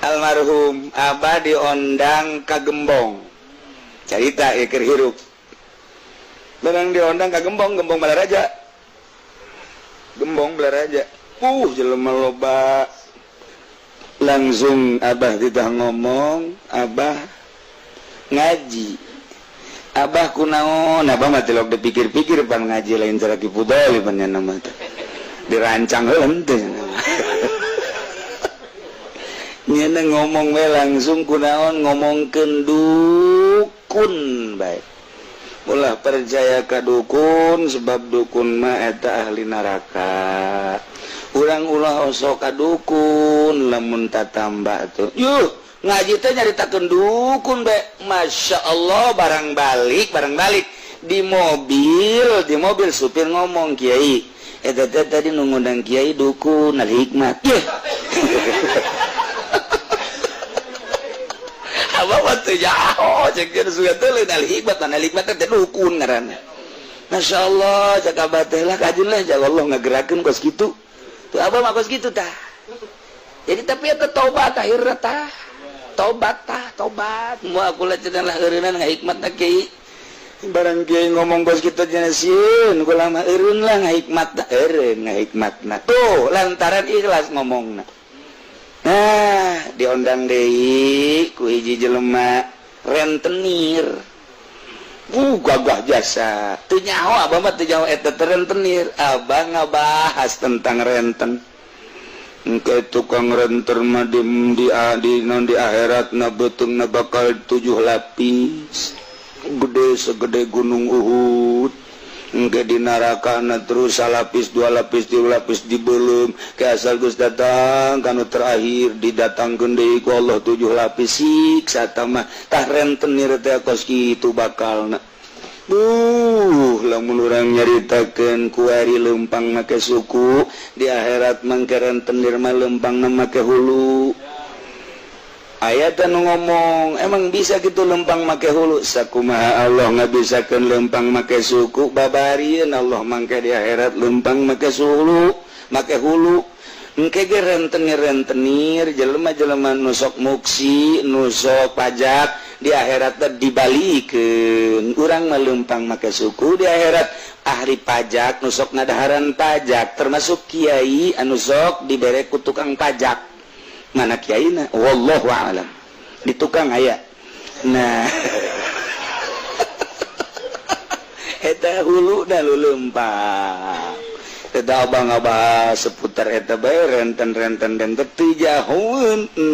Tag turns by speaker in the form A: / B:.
A: Almarhum Abah diondang ka Gembong, carita ieu keur hirup. Barang diondang ka Gembong, Gembong Balaraja, Gembong Balaraja, jelema loba. Langsung Abah tidak ngomong, Abah ngaji. Abah kunaon? Abah mah tilok dipikir-pikir pan ngaji lain cara Ki Fudoli pan nya nama teh dirancang henteu. Nyana ngomong we langsung, kunaon ngomongkeun dukun bae. Ulah percaya ka dukun, sebab dukun mah eta ahli neraka. Urang ulah osok ka dukun lamun tatamba tuh. Yuh, ngaji teh nyaritakeun dukun be. Masya Allah, barang balik, barang balik di mobil, di mobil supir ngomong, "Kiai, eta teh tadi nu ngundang kiai dukun al hikmat." Yeuh. Abah mah teu jaho, cek dia suka teh lain al hikmat, al hikmat teh dukun ngaranna. Masya Allah, cek abah teh lah kajun lah, jaga Allah ngagerakeun kos kitu. Tuh abah mah kos kitu tah. Jadi tapi eta tobat akhirna tah. Tobat tah, tobat. Moal kula cenah lah eureunnan ngahikmatna kiai. Barang kiai ngomong kos kitu cenah sieun, kula mah eureun lah ngahikmatna, eureun ngahikmatna. Tuh, lantaran ikhlas ngomongna. Nah, diondang deui ku hiji jelema rentenir. Gagah jasa. Teu nyaho abah mah, teu nyaho eta teh rentenir. Abah ngabahas tentang renten. Engke tukang renter mah di non di akhirat na beuteungna bakal 7 lapis. Gede segede gunung Uhud. Engke di neraka na terus salapis, dua lapis, tilu lapis dibelum ke asal geus datang kanu terakhir didatangkeun deui ku Allah 7 lapis siksa mah. Tah, rentenir teh kos kitu bakalna. Duh, lamun urang nyaritakeun kuari lempang make suku, di akhirat mangke rentenir mah lempangna make hulu. Aya teh nu ngomong, "Emang bisa gitu lempang make hulu?" Sakumaha Allah ngabisakeun lempang make suku, babarieun Allah mangke di akhirat lempang make hulu, make hulu. Engke ge rentenir-rentenir, jelema-jelema nu sok muksi, nu sok pajak, di akhirat teh dibalikeun. Urang mah lempang make suku, di akhirat ahli pajak nu sok ngadaharan pajak, termasuk kiai anu sok dibere ku tukang pajak. Mana kiaina, wallahu alam, di tukang aya. Nah, eta hulu da lempang. Eta abang ngabahas seputar eta bae, renten-renten dan teu jahoeun.